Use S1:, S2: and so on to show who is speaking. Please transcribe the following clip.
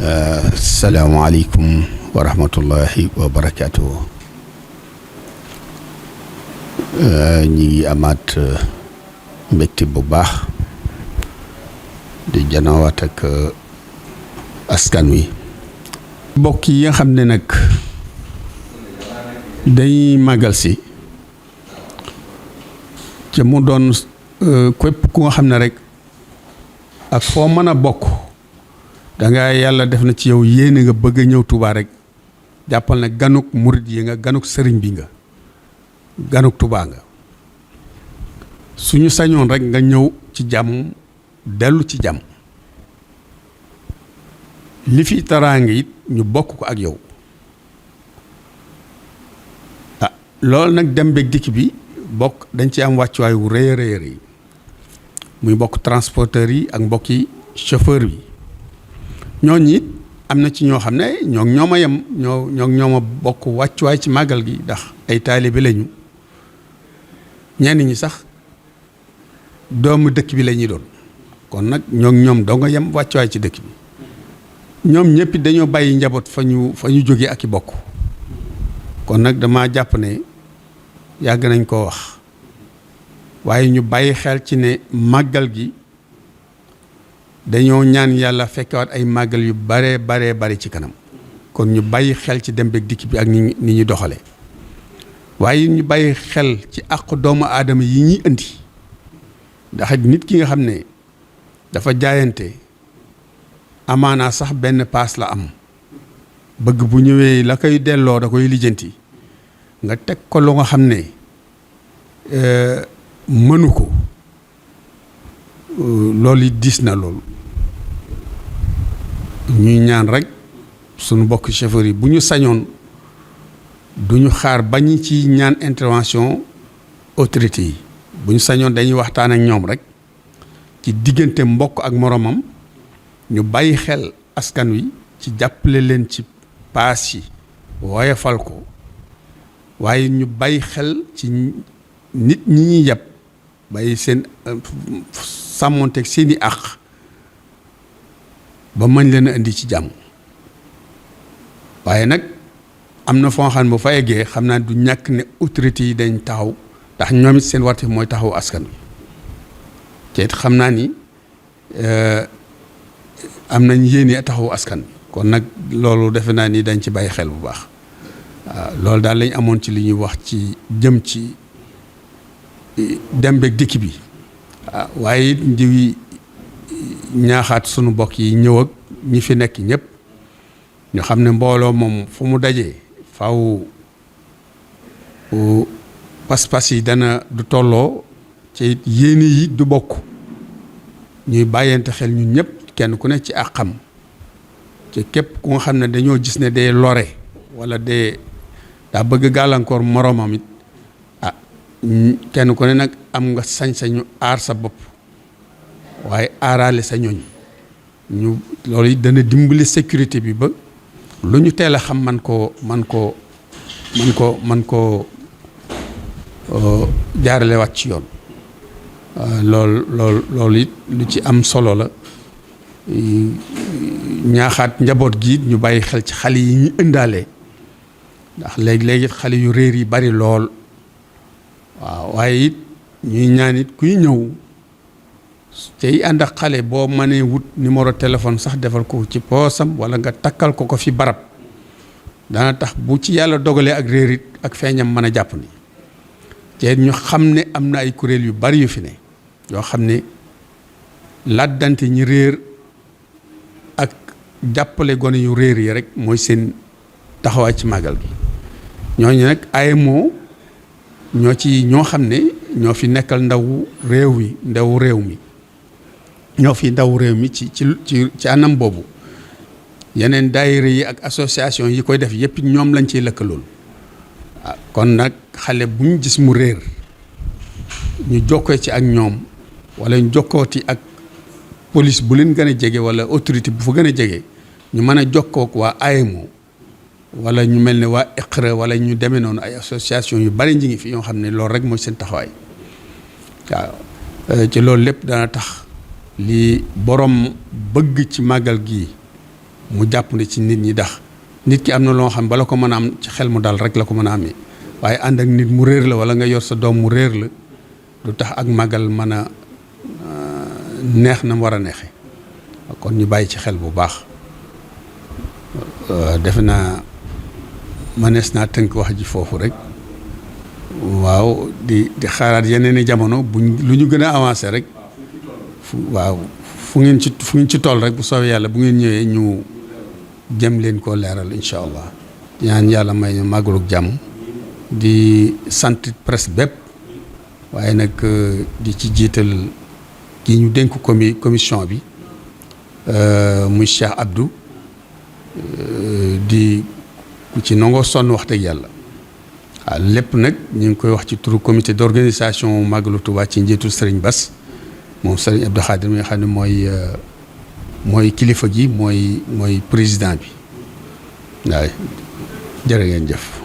S1: Salaamaaleykum wa rahmatullahi wa barakaatu. ñi ngi amaat mbégte bu baax di janawaat ak askan wi. mbokk yi nga xam ne nag dañuy màggal si ci mu doon képp ku nga xam ne rek ak foo mën a bokk danga yàlla def na ci yow yéene nga bëgg a ñëw Touba rek jàppal na ganuk murit yi nga ganuk sëriñ bi nga ganuk Touba nga suñu sañoon rek nga ñëw ci jàmm dellu ci jàmm li fi taraanga it ñu bokk ko ak yow loolu nag dem beeg dikk bi bokk dañ ci am wàccuwaay wu rëy a rëy muy bokk transporteurs yi ak mbokki chauffeur yi ñooñu it am na ci ñoo xam ne ñoo ma yem ñoo ma bokk wàccuwaay ci màggal gi ndax ay taalibe lañu ñenn ñi sax doomu dëkk bi la ñuy doon kon nag ñoom doo nga yem wàccuwaay ci dëkk bi ñoom ñëpp dañoo bàyyi njaboot fa ñu jógee ak i bokk kon nag dama jàpp ne yàgg nañ koo wax waaye ñu bàyyi xel ci ne màggal gi dañoo ñaan yàlla fekkewaat ay màggal yu bare ci kanam kon ñu bàyyi xel ci dem beeg dikk bi ak ni ñu doxalee waaye ñu bàyyi xel ci àq doomu aadama yi ñuy indi ndax nit ki nga xam ne dafa jaayante amaanaa sax benn paas la am bëgg bu ñëwee la koy delloo da koy lijjanti nga teg ko lu nga xam ne mënu ko loolu it diis na loolu ñuy ñaan rek sunu mbokk chauffeur yi bu ñu sañoon duñu xaar bañ ci ñaan intervention autorité yi bu ñu sañoon dañuy waxtaan ak ñoom rek ci diggante mbokk ak moromam ñu bàyyi xel askan wi ci jàppale leen ci paas yi woyofal ko waaye ñu bàyyi xel ci nit ñi ñuy yàpp bàyyi seen sàmmonteeg seeni àq ba mën leen a indi ci jàmm waaye nag am na foo xam ne bu fa eggee xam naa du ñàkk ne autorité yi dañ taxaw ndax ñoom it seen wartif mooy taxaw askan wi te it xam naa ni am nañ yéene taxaw askan wi kon nag loolu defe naa ni dañ ci bàyyi xel bu baax waaw loolu daal lañ amoon ci li ñuy wax ci jëm ci dem beeg dikk bi waaye it di ñaaxaat sunu mbokk yi ñëw ak ñi fi nekk ñëpp ñu xam ne mbooloo moom fu mu dajee faw pas-pas yi dana du tolloo ci yéene yi du bokk ñuy bàyyante xel ñun ñëpp kenn ku ne ci àqam ci képp ku nga xam ne dañoo gis ne day lore wala daa bëgg gàllankoor moroomam it kenn ku ne nag am nga sañ-sañu aar sa bopp waaye aaraale sa ñooñ ñu loolu it dana dimbali sécurité bi ba lu ñu teel a xam man koo jaarale waat ci yoon loolu it lu ci am solo la ñaaxaat njaboot gi ñu bàyyi xel ci xale yi ñu ëndaale ndax léegi xale yu réer yi bari lool waaw waaye it ñuy ñaan it kuy ñëw tey ànd ak xale boo mënee wut numéro téléphone sax defal ko ci poosam wala nga takkal ko fi barab dana tax bu ci yàlla dogalee ak réer it ak feeñam mën a jàpp ni te ñu xam ne am na ay kuréel yu bari yu fi ne yoo xam ne làddante ñi réer ak jàppale gone yu réer yi rek mooy seen taxawaay ci màggal gi ñooñu nag AMO ñoo xam ne ñoo fi nekkal ndawu réew mi ñoo fi ndaw réew mi ci anam boobu yeneen daayira yi ak association yi koy def yëpp ñoom lañ ciy lëkkalool kon nag xale bu ñu gis mu réer ñu jokkoo ci ak ñoom wala ñu jokkooti ak police bu leen gën a jege wala autorité bu fa gën a jege ñu mën a jokkoo ak waa AMO wala ñu mel ne waa Iqra wala ñu demee noonu ay association yu bari ñi ngi fi yoo xam ne loolu rek mooy seen taxawaay waaw ci loolu lépp dana tax li borom bëgg ci màggal gi mu jàpp ne ci nit ñi dax nit ki am na loo xam bala ko mën a am ci xel mu dal rek la ko mën a amee waaye ànd ak nit mu réer la wala nga yor sa doom mu réer la du tax ak màggal mën a neex na mu war a neexee kon ñu bàyyi ci xel bu baax defe naa mënees naa tënk wax ji foofu rek waaw di xaaraat yeneen i jamono buñ lu ñu gën a avancé rek fu ngeen ci toll rek bu soobee yàlla bu ngeen ñëwee ñu jëm leen koo leeral incha allah ñaan yàlla may ñu màggalug jàmm di sant presse bépp waaye nag di ci jiital ki ñu dénk commission bi muy Cheikh Abdou di ku ci nangoo sonn wax dëgg yàlla waaw lépp nag ñu ngi koy wax ci turu comité d'organisation màggalu Touba ci njiitu Serigne Bass moom Serigne Abdou Khadir mi nga xam ne mooy kilifa gi mooy président bi waaw jërë ngeen jëf